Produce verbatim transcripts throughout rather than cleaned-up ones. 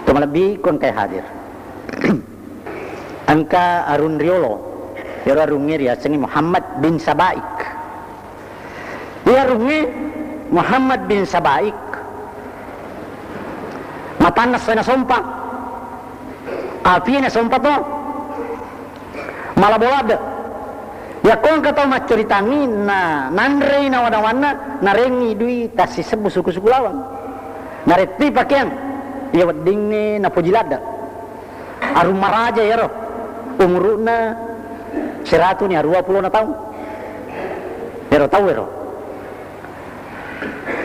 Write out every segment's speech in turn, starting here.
Tomalebbi ko engkae hadir. Engka arung riolo, iyaro arungnge riasengnge Muhammad bin Sabaik. Iya arungnge Muhammad bin Sabaik, matanna esso nasompa, api'e nasompa to, mala bola de. Yakko engka tau maccuritangngi na nanrei nawa-nawanna, narengngi dui tassisebbu suku-suku lawang. Narettui pakeang, iya weddingnge napoji ladde. Arung maraja iyaro, umuru'na siratuni aruwa pulona taung. Iyaro tau ero.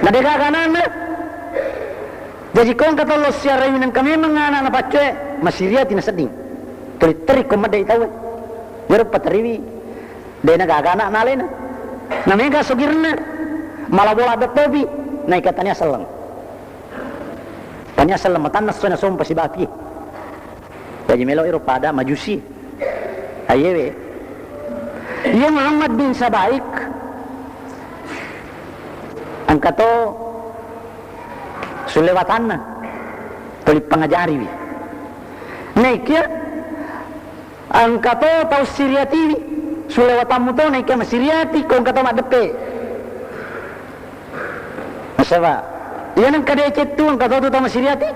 Na degaga ananna. Jaji ko engka tau lo siarai nengka memeng anana paccoe, masiriati nasedding. Tuli terri ko medde tauwe. Iyaro pateriwi, de nagaga anakna alena. Na mega sogirenna, mala bola de topi, naika tania selleng. Tania selleng matanna esso nasompa sibawa api. Jaji melo ero pada majusi. Ayewe. Iya Muhammad bin Sabaik engka to sulle watanna, tuli pangajariwi. Naikia engka to tau siriatiwi, sulle watammu to naikia masiriati, ko engka to maddeppe. Nasaba, iya nengka deceng tu engka to tu tau masiriati.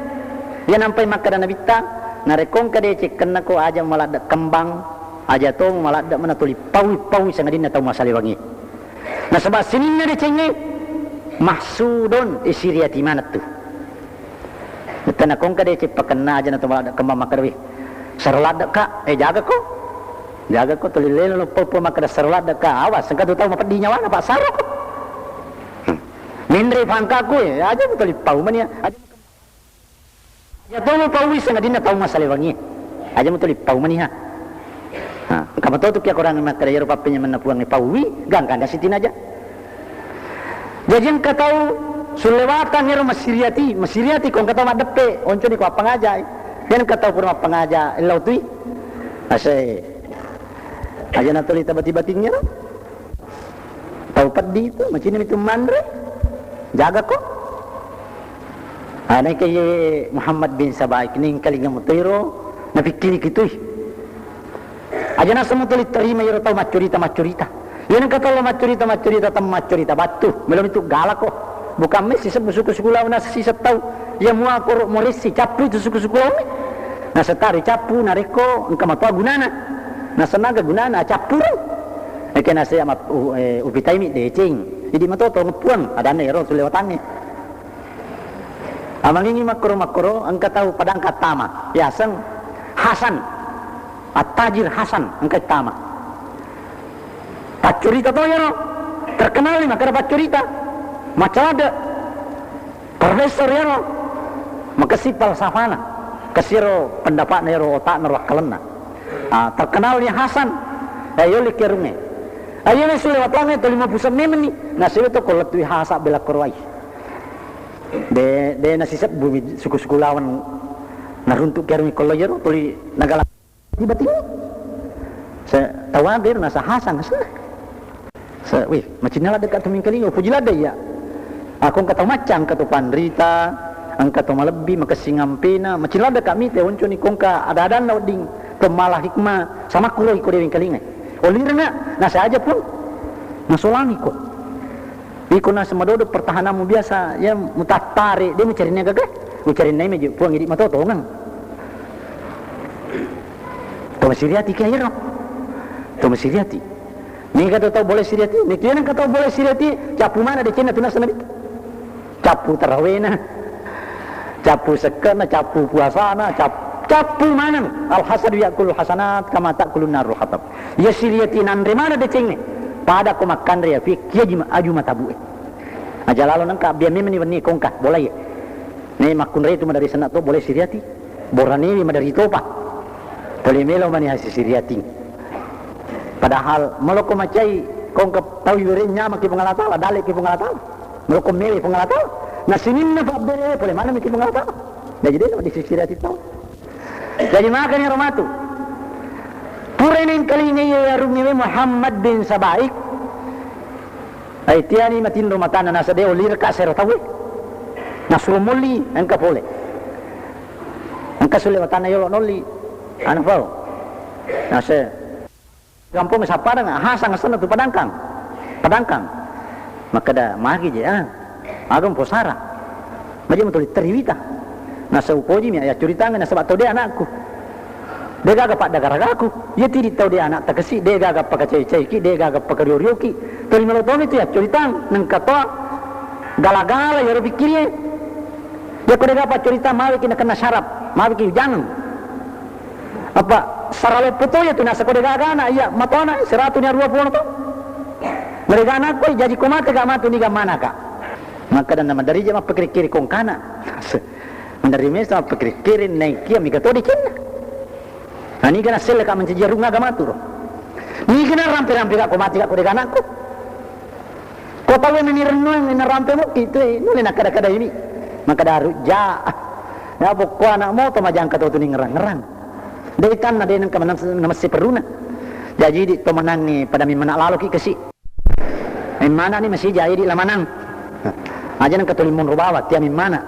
Iya nampai makkeda Nabitta, narekko engka deceng kennako aja maladde kembang, aja to maladde mana tuli paui-paui sangadinna tau masalewangi. Nasaba sininna decengnge mahsudon, isiriati maneng tu. Tena ko engka deceng pakenna aja na to maladde kembang makkeda, "Wih, saro ladde ka, eh, jaga ko. Jaga ko, tuli lelo lo popo makkeda saro ladde ka. Awas, engka tu tau mapeddi nyawana, Pak, saro ko." Hmm. Menre pangkaku, eh, aja mu tuli pau mania. Aja ya to mu paui sangadinna tau masalewangi. Aja mu tuli pau mania. Nah, engka matotu kia korang makkeda iyaro pappenyamenna Puangnge paui, gangkanna sitinaja. Jaji engka tau sulle watang ero masiriati, masiriati ko engka tau maddeppe, onconi ko appangajai. Yen engka tau pura mappangaja, ellau tui. Ase. Aja na tuli tabati-batingngero. Tau peddi tu, macinna mitu manre. Jaga ko. Anai ke ye Muhammad bin Sabaik ningkalinga mutoiro, napikkiri kitui. Aja naseng mutuli terima iyaro tau maccurita-maccurita. Iya nengka tau maccurita-maccurita, tau maccurita battu, melo mitu galako. Bukan messi sebbu suku-suku lau nasi setau. Iya mua koro moressi cappu itu suku-suku lau. Nasetari cappu narekko engka matoa gunana. Nasennaga gunana cappu ro. Eke nase ama u-, eh, upitaimi deceng. Idi mato to ngepuang adanna ero sulle watangnge. Amangingi makkoro-makkoro engka tau padangka tama. Yaseng Hasan. Attajir Hasan engka tama. Paccurita to iyaro, terkenal ni makkeda paccurita. Macca ladde. Profesor iyaro. Makessi falsafana. Kessiro pendapatna iyaro, otakna ro akkalenna. Ah, terkenal ni Hasan. Eh, yolli kerungnge. Ayo sulle watangnge to lima puluh sembilan ni. Nasiwe to ko lettui Hasan bela korowai. De, de nasisebbu mi suku-suku lawan naruntuk kerungnge kollo iyaro tuli nagala. Tiba-tiba, se-, tawagir nasa Hasan, se-, se-, wih, macinna ladde ka tu mingkalinga, upoji ladde iya. Aku engka tau macca, engka to panrita, engka to malebbi, makessing ampena, macinna ladde ka mite, onconi ko engka ada-adanna wedding, to mala hikmah, sama kuro iko de mingkalinga. Olirna, nasa aja pun, nasolangi ko. Iko naseng madodo pertahananmu biasa, ya mutattare, de mucarinna gaga, mucarinna meje Puang idi matotongeng. To masiriati ki akhirna. To masiriati. Mega to tau boleh siriati, mega nengka tau boleh siriati, cappu mana decenna tu naseng Nabi. Cappu tarawena. Cappu sekkena, cappu puasana, cap-, cappu maneng. Al hasadu yakulu hasanat kama takulun narul hatab. Iya siriati nanre mana decengnge. Pada ko makkanre ya fik, iya jima aju matabu e. Aja lalo nengka abbiang memeni wenni kongka, boleh ya. Ne makkunre tu madari senna to, boleh siriati. Boranewi madari topa. Pole melo mani hasi siriati. Padahal meloko macai kongka tau iwere nyama ki Puang Allah Taala, dale ki Puang Allah Taala. Meloko mewe Puang Allah Taala. Na sininna pabbere pole mana miki Puang Allah Taala. Jadi de' disisiriati tau. Jadi makanya romatu. Pura nengkalinga iya arung mewe Muhammad bin Sabaik. Ai tiani matinro matana nasa de' olirka sero tauwe. Nasuro molli engka pole. Engka sulle watanna yolo nolli. Anu pau. Nase. Kampong sappareng, Hasang asenna tu Padangkang. Padangkang. Makkeda, "Magi je, ah. Aga mposara. Maje mutuli teriwita." Nasa upojimi, ya curitangngi, nasaba tau de anakku. De gaga paddagaragaku. Iya tidi tau de anak takesi, de gaga pakacai-caiki, de gaga pakario-rioki. Toli melo tomi tu ya curitang, nengka toa gala-gala yaro pikkirie. Iya ko de gaga pacurita maweki nakenna syaraf, maweki ujangeng. Apa saraloppo to iya tu nasa ko de gaga anak, iya matona seratu ni arua pulo to. Mereka anak ko jaji ko mate ga matu ni ga mana ka. Maka dan nama dari je mappakiri-kiri kongkana. Mandari mesa mappakiri-kiri naikia mika to dicinna. Ani gana selle ka mencaji arung aga matu ro. Ni gana rampe-rampe ka ko mate ka ko de gaga anakku. Ko tau meni rennuang na rampe mukki tu, eh, nule nakkada-kada ini. Maka daru ja. Ya pokok anak moto majangka to tu ni ngerang-ngerang. Dei tanna de nengka manang namessi perruna. Jaji di to manangngi pada mi mana lalo ki kesi. Memmana ni masih jaji di lamanang. Aja nengka tuli monro bawa tia memmana.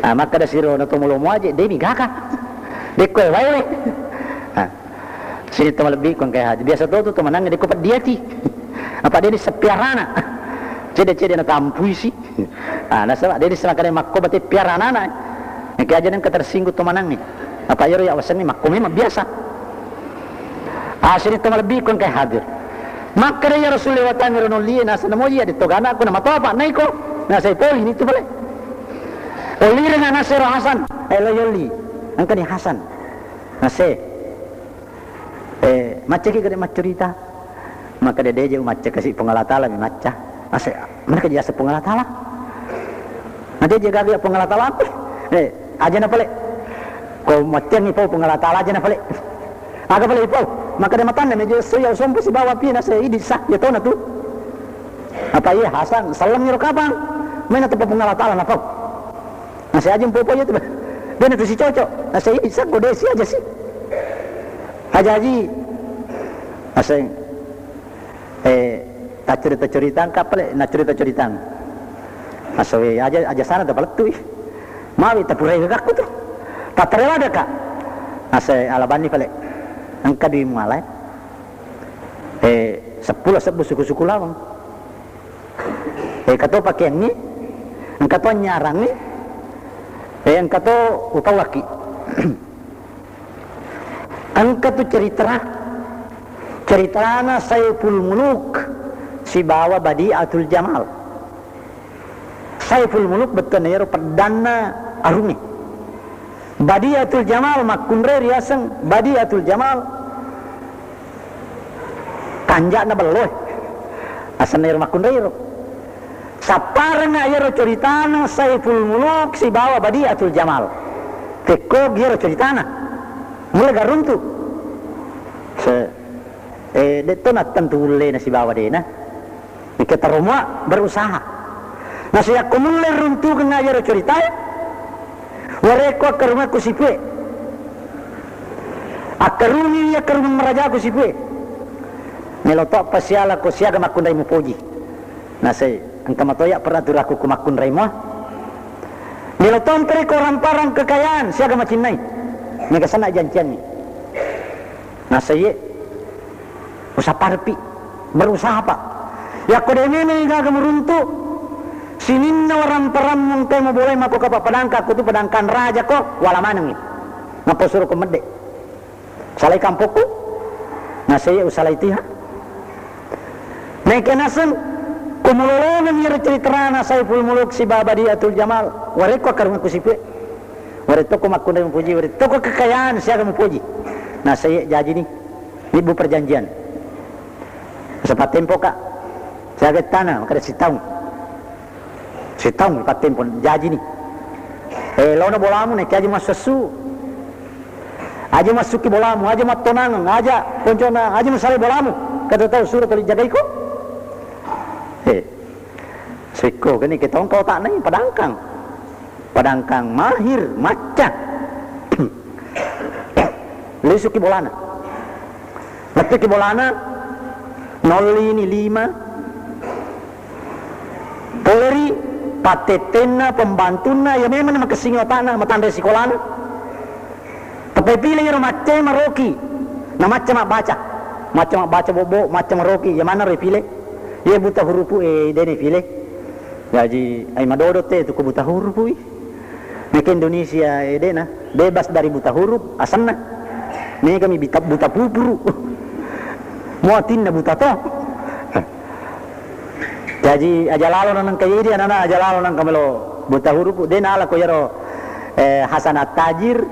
Ah, maka da siro na to molomo aje, de mi gaka. De ko wae we. Ah. Sini to malebbi ko engkai haji. Biasa to tu to manangngi de ko peddiati. Apa de ni sepiarana. Cede-cede na tampui si. Ah, nasaba de ni semakane makko bate piaranana. Engka aja nengka tersinggung to manangngi. Apa iyaro ya wasengngi makko memang biasa. Asiri to malebbi ko engkai hadir. Makkeda ya Rasul lewatangngi ro nollie, nasa namoji ya de to gana ko na matopa naiko. Nasa poli ni tu pale. Olli dengan nasero Hasan. Eh, lo yolli. Engka ni Hasan. Nase. Eh, macca ki gede maccurita. Maka de deje macca kasi Puang Allah Taala mi macca. Ase, mana ka jasa Puang Allah Taala? Na deje gaga Puang Allah Taala apa? Eh, aja na pale. Ko macca ni pau Puang Allah Taala aja na pale. Aga pale pau. Maka de matanna meje so ya sompo sibawa pi nase idi sa ya tona tu. Apa iya Hasan saleng ro kapang. Mena tu Puang Allah Taala na pau. Nase aja mpopo iya tu. Bena tu si cocok. Nase idi sa ko de si aja si. Aja aji. Aseng, eh, taccurita-curitang ka pale, naccurita-curitang. Asawe aja, aja sana ta palettu i. Mawi tapurai gagakku tu. Tatarewada ka. Ase alabanni pale. Engka dui mualai. Eh, seppulo sebbu suku-suku lawang. Eh, engka to pakeangngi, engka to anyarangngi, eh, engka to utawakki. Engka tu cerita, ceritana Saiful Muluk sibawa Badiatul Jamal. Saiful Muluk bettuanna iyaro peddanna arungnge. Badiatul Jamal makkunrai riaseng Badiatul Jamal kanja'na belloe. Asenna iyaro makkunrai ro. Sapparengnga iyaro ceritana Saiful Muluk sibawa Badiatul Jamal. Tekko iyaro ceritana. Mulle garuntu. Se-, eh, detto nattentu ullena sibawa dena. Mika taromua berusaha. Nasi yakko mulle runtukengnga iyaro ceritae, warekko akkarungakku sipue. Akkarungi akkarungeng marajaku sipue. Melo to pasiala ko siaga makkunrai mupoji. Nasai engka matoya peraturakku ko makkunrai mua. Melo to mpere ko ramparang kekayaan siaga macinnai. Mega sana jancianni. Nasai Usapparepi, berusaha pa. Yakko de memeng gaga muruntu, sininna waramparammu engkai mubolai matoka pa padangka, ko tu padangkang raja ko, wala manengngi. Nappa usuro ko medde. Salai kampokku, nasai usalai tiha. Naike naseng, ko mulolongeng iyaro ceritarana Saiful Muluk sibawa Badiatul Jamal, warekko akkarungekku sipue. Warettoko makkunrai mupoji, warettoko kekayaan siaga mupoji. Nasai jajini. Nibbu perjanjian. Sapattempo ka. Siaga tana, makkeda sitaung. Sitaung pattempo jajini. Eh, laono bolamu, naiki aja massessu. Aja massuki bolamu, aja mattonangeng, aja koncona, aja masalai bolamu. Kata tau suro toli jagaiko. Eh, sekko, kene ke tongko tak nai padangkang. Padangkang mahir, macca. Lisuki bolana. Lettuki bolana, nollini lima. Poleri, pattettenna, pembantunna, ya memang makessingi otakna, matanre sikolana. Ripile iyaro macca maroki, na macca mabbaca. Macca mabbaca bobo, macca maroki, iya manna ripile? Iya buta hurupu e dena ipile. Jaji, ai madodo te tu ko buta hurupu i. Meke Indonesia e dena, bebas dari buta huruf, asenna. Mega mi bita-, buta pupuru. Muatinna buta to. Jaji, aja lalo nengka idi anana, aja lalo nengka melo buta hurupu. De nala ko iyaro, eh, Hasan At-Tajir.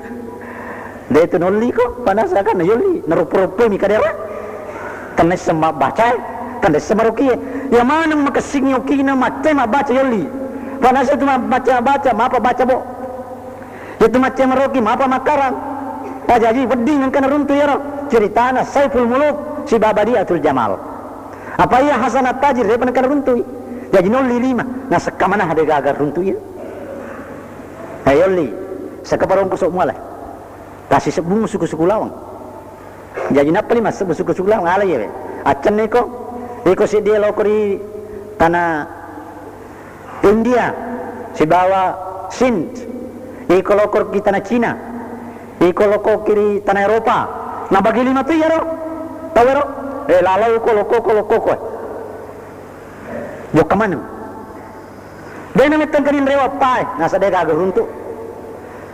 De tu nolli ko, panasa kan yolli. Narupa-rupai mi kadera. Kan naisseng mabbaca, kan naisseng maroki. Iya maneng makessing okina macca mabbaca yolli. Panasa tu mabbaca-baca, mapa baca bo. Itu macca maroki, mapa makkarang. Ah, jaji wedding engka naruntu iyaro. Ceritana Saiful Muluk sibawa Badiatul Jamal. Apa iya Hasan At-Tajir, de pa engka naruntui. Jaji nolli lima, nasekka mana de gaga runtu iya. Ayo li, seka parongko sok muala. Kasi sebbung suku-suku lawang. Jaji nappa lima sebbu suku-suku lawang ala iya. Accenne ko, iko seddi loko ri tana India sibawa Sind, iko loko ki tana Cina, iko loko ki ri tana Eropa. Nabagi lima tu iyaro tau ero. Eh, lalau ko loko ko loko ko. Jokka maneng. De na metteng kening rewa pae, nasa de gaga runtu.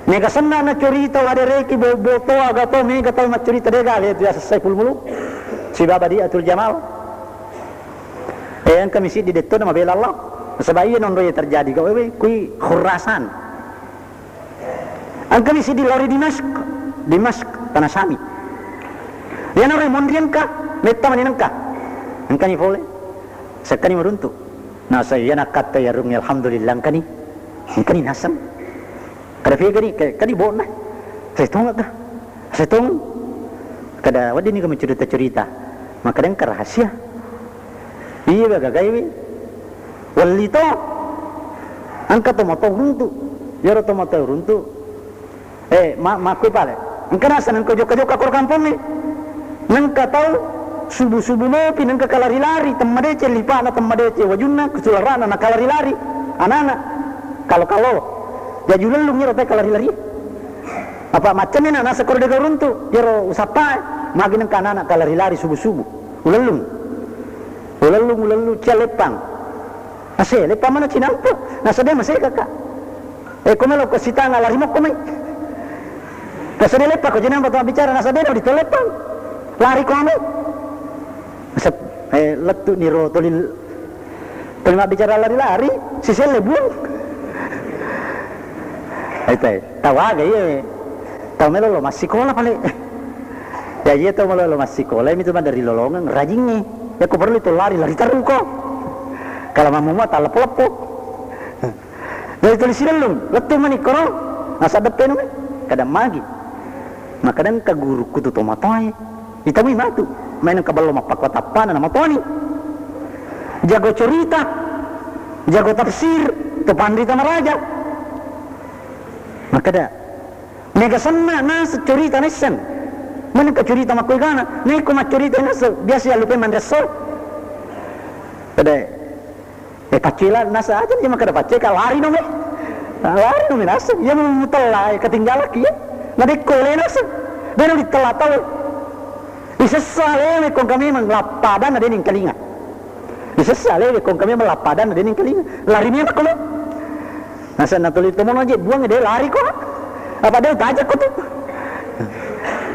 Mega senna na curita wadereki bo-, boto aga to mega tau maccurita de gaga itu ya Saiful Muluk. Sibawa Badiatul Jamal. Eh, engka mi siddi detto na mabela Allah. Nasaba iya nonro iya terjadi ko wewe kui Khurasan. Engka mi siddi lao ri Dimask, Dimask tana Sami. Iyanaro monri engka, metta mani engka. Engkani pole. Sekkani maruntu. Nasa iya nakkatta yarungnge alhamdulillah engkani. Engkani naseng. Kada fegani, ka-, kadi bona. Saya tongeng ka. Saya tongeng. Kada wedding ni ka mencerita-cerita. Maka engka rahasia. Iya, gagagai wi. Welli to. Engka to motau runtu. Iyaro to motau runtu. Eh, ma-, makkui pale. Engka naseng engka jokka-jokka koro kampongnge. Nengka tau subu-subu mopi, nengka kalari-lari, temmadeceng lipana, temmadeceng wajunna, kesularana, nakalari-lari. Anana. Kalo-kalo. Jaju lellung iyaro te kalari-lari. Apa maccenni na nasa koro dega runtu, iyaro usappae, magi nengka anana kalari-lari subu-subu. Ulellung. Ulellung, ulellung, cia leppang. Ase, leppang mana cinampu? Nasa de masega ka. Eh, ko melo ko sitanga lari mokko mai. Nasa de leppang ko cinampu to bicara, nasa de di to leppang. Lari ko ame. Sep-, eh, lettu niro toli, toli mabbicara lari-lari, siselle buang. Aitai, tau aga iye. Tau melo lo massikola pale. Ya, iya tau melo lo massikola, mitu madari lolongeng, rajingnge. Ya, ko perlu itu lari, lari terus ko. Kalau mamuma tak lepo-lepo. Dari tuli silellung, lettu mani kono, nasa deppe numi, kada magi. Maka dengka gurukku tu tomatoae. Ditemui matu, maeneng kaballo mappakua-tappana na matoni. Jago cerita, jago tafsir, to panrita maraja. Makkeda, mega senna naseng cerita naisseng. Maeneng ka cerita makkuigana, naiko maccerita naseng, biasa ya lupa manresso. Kada, Eh, paccela nasa aja ni makkeda pacceka lari no me. Lari no me naseng. Iya mutella, eh, ketinggalan ki ya. Na dekko ele naseng. Dena ditella tau. Isessa lewe kongka memang lappadanna dening kalinga. Isessa lewe kongka memang lappadanna dening kalinga. Lari memang kono. Naseng natuli tomono je buang de lari ko. Apa de tajak ko tu.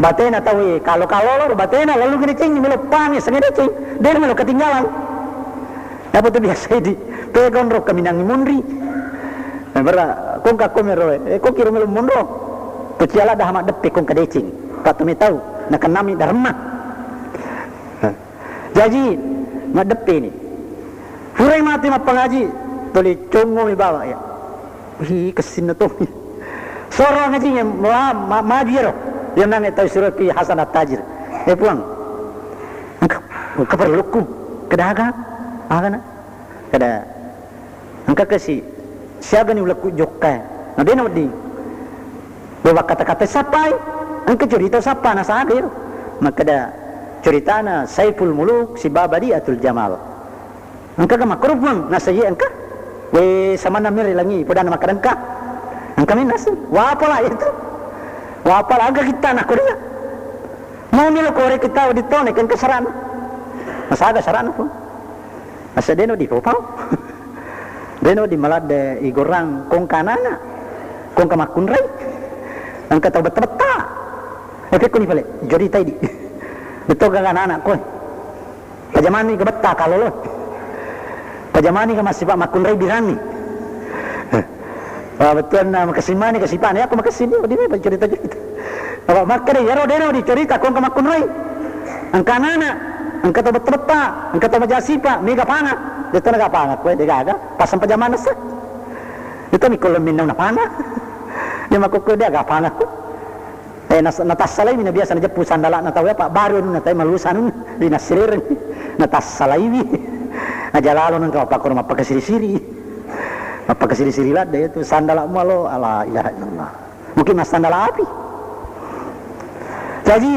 Batena tau, eh, kalo-kalo lo batena lalu gede ceng melo pame sengede ceng. Dena melo ketinggalan. Apa tu biasa idi? Pegonro kaminangi munri. Eh, berra, kongka komero, eh, ko kiro melo monro. Peciala dah mak deppe kongka deceng. Patu me tau, nakenami darma. Jaji, maddeppe ni. Purai mate mappangaji, tuli congo mi bawa ya. Hi, kessinna to. Soro ngaji ma-, ma-, maju ero. Yang nange tau suruh pi Hasan At-Tajir. Eh, Puang. Engka, engka perlukku. Kedaga? Agana? Kada engka kasi siaga ni ulekku jokka. Na dena wedding. Bawa kata-kata sappai. Engka cerita sappa na saga ero. Makkeda ceritana Saiful Muluk sibawa Badiatul Jamal. Engka ka makkoro Puang, nasa iye engka. We samanna mere langi, podana makkeda engka. Engka men nasa. Wa pola itu. Wapala aga kita na ko dia. Mau milo kore kita di tone kan kesarana. Masaga sarana pun. Asa deno di popau. Deno di maladde igorang kongka nana. Kongka makkunrai. Engka tau betta-betta. E pekko ni pale. Jodi tai di. Beto gaga nana koe. Pajamani ke betta kalolo. Pajamani ke masipa makkunrai birangi. Wah, betul na makessing mani ke sipane. Aku makessing dia, dia apa cerita-cerita. Apa makkeda, yaro deno di cerita kongka makkunrai. Engka nana, engka to betta-betta, engka to majasipa, mega panga. Dia to naga panga, koe dia gaga. Pasang pajamana sa. Dia to mikolo minna na panga. Dia makko dia ga panga ko. Eh, nas-, natassalai mi na biasa najeppu sandala'na tau, apa baru anu na tai malusa anu, dinasirereng. Natassalaiwi. Aja lalo nengka mappakoro mappakasiri-siri. Mappakasiri-siri ladde itu sandala mualo, la ilaha illallah. Mungkin massandala api. Jaji,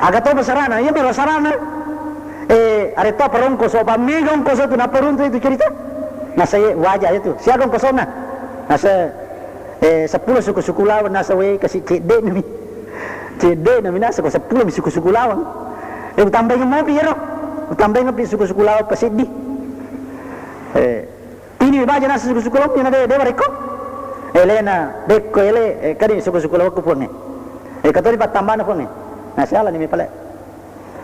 aga to sarana, iya melo sarana. Eh, areto apa rongko so, apa mega ongko so tu napa runtu itu cerita. Nasa ye wajah itu. Siaga ongko sona. Nasa Eh, seppulo suku-suku lawang nasa we kasi cedde nami. Cedde nami nasa ko seppulo mi suku-suku lawang. Eh, utambai mopi ero. Utambai ngopi suku-suku lawang pasiddi. Eh, tini baja nasa suku-suku lawang na de, de wareko. Ele na, dekko ele, eh, kadi suku-suku lawang ku puangnge. Eh, katoni pattambana puangnge. Nah, siala ni mi pale.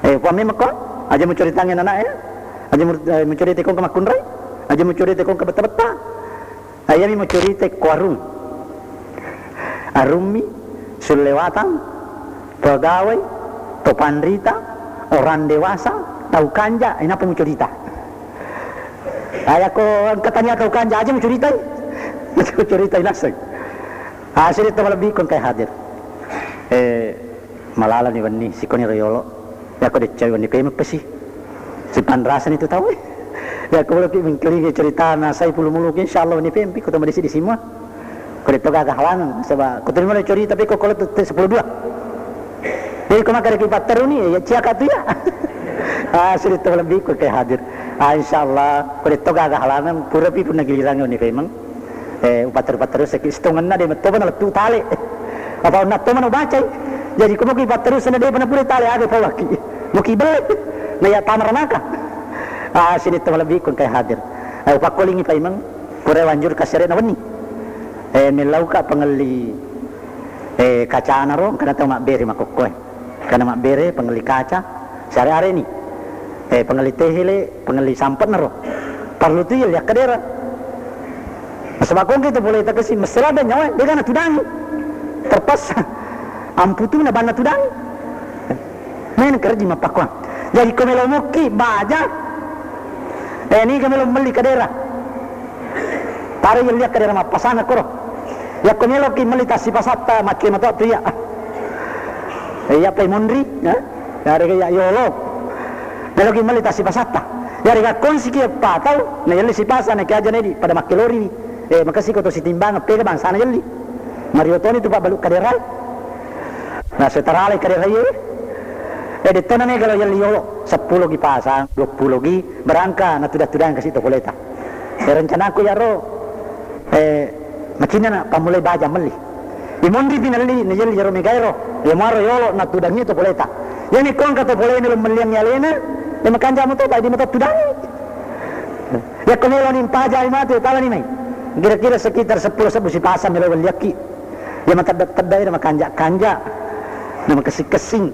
Eh, puang memang ko, aja mucuritangi anak ya. Aja mu-, eh, mucurita kongka makkunrai. Aja mucurita kongka betta-betta. Ayami mucurita ko arung. Arummi, sullewatang, pegawai, to panrita, orang dewasa, tau kanja, inapa mucurita. Ayako engka tania tau kanja, aja mucuritai. Mucuritai naseng. Asli to malebbi ko engkai hadir. Eh, Malalani wenni, sikoni riolo. Yako deccai wenni, pemeng pesi. Sipanrasani tu tau. Yako boleh ki mengkelingi ceritana, sai pulu mulu ki, insyaallah wenni pempi, ko tama disi di semua. Ko de to gaga halangan, sebab ko terima cerita pe ko kola tu te sepuluh dua. Jadi ko maka reki patteruni, ya ciaka tu ya. Ah, cerita lebih ko ke hadir. Ah, insyaallah, ko de to gaga halangan, pura pi punna gilirangi wenni pemeng. Eh, upatteru-patteru seki sitongenna de metto bana lettu tale. Apa onna to mano bacai. Jadi ko moki patteru sena de bana pura tale aga pawaki. Moki belle. Na ya tamara maka. Ah, sini to malebbi ko engkai hadir. Eh, upakkolingi paimeng. Pura wanjur kasere na wenni. Eh, mellauka pangelli, eh, kacana ro, engkana tau mabbere makokkoe. Karena mabbere, pengelli kaca, siare-areni. Eh, pengelli tehele, pengelli sampetna ro. Parlu tu iya liakkadera. Nasaba kongke tu pole takesi, messelada nyawa, de kana tudangi. Terpaksa. Amputuna banna tudangi. Main kerja mappakuang. Jadi ko melo mokki, baja. Eh, ni ko melo melli kadera. Taro iya liakkadera mappasana koro. Yakko meloki melli tassipasatta, makke mato tu iya. Eh, iya pai monri, ya. Yarega iya yolo. Meloki melli tassipasatta. Yarega konsiki eppa tau, na yelli sipasa na kiaja nedi pada makkeloriwi. Eh, makasi ko to sitimbang, pega bangsana yelli. Mario toni tu pabbalu kaderai. Na setarale kaderai, eh. Eh, dettona mega lo yelli yolo, seppulo gi pasang, dua puluh gi, berangka na tuda-tudang kasi to poleta. Eh, rencanaku iyaro, eh, macinna na pammulai baja melli. Imonri pi nalli, najelli iyaro megaero, iya muaro yolo natudangi to poleta. Iyami kongka to pole melo melliangi alena, iya makanja moto, bai di moto tudangi. Yakko melo ni mpajai matu, talani mai. Kira-kira sekitar seppulo sebbu sipasang melo welliakki. Iya matedda-tedda, iya makanja-kanja, na makessing-kessing.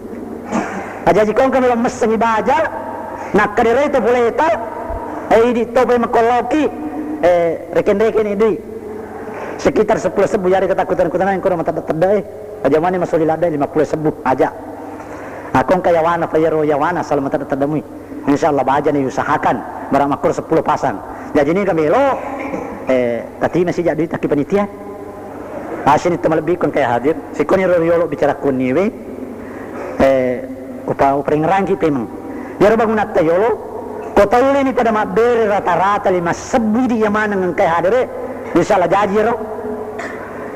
Ajaji kongka melo messengi baja, nakkaderai to poleta, eh, idi to pai makkolloki, eh, reken-rekeni dui. Sekitar seppulo sebbu, jadi ketakutan-kutanan koro matedda-tedda, eh. Aja mani masoli ladde lima puluh sebbu aja. Akongka yawana, pa iyaro yawana, sala matedda-tedda mui. Insyaallah baja ni usahakan, bara makkoro seppulo pasang. Jaji ni kamelo, eh, tati masija duit takki panitia. Asini to malebbi ko engka hadir. Sikoni ro riolo bicara kuniwe. Eh, upa-, uparingerangki pemeng. Iyaro bangunatta yolo, ko telleni pada mabbere rata-rata lima sebbu idi iya maneng engkai hadere, insyaallah jaji ro.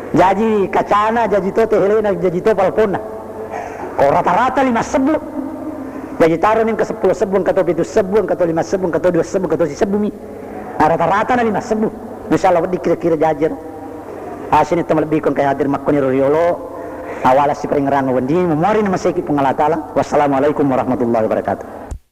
Jaji kacana, jaji to tehelena, jaji to palponna. Ko rata-rata lima sebbu. Jaji taro ni engka seppulo sebbu, engka to pitu sebbu, engka to lima sebbu, engka to dua sebbu, engka to sisebbu mi. Ah, rata-rata na lima sebbu. Insyaallah wedding kira-kira jaji ro. Asini to malebbiku engka hadir makkoni ro riolo, awala siparingerang wedding, muari namaseki Puang Allah Taala. Wassalamualaikum warahmatullahi wabarakatuh.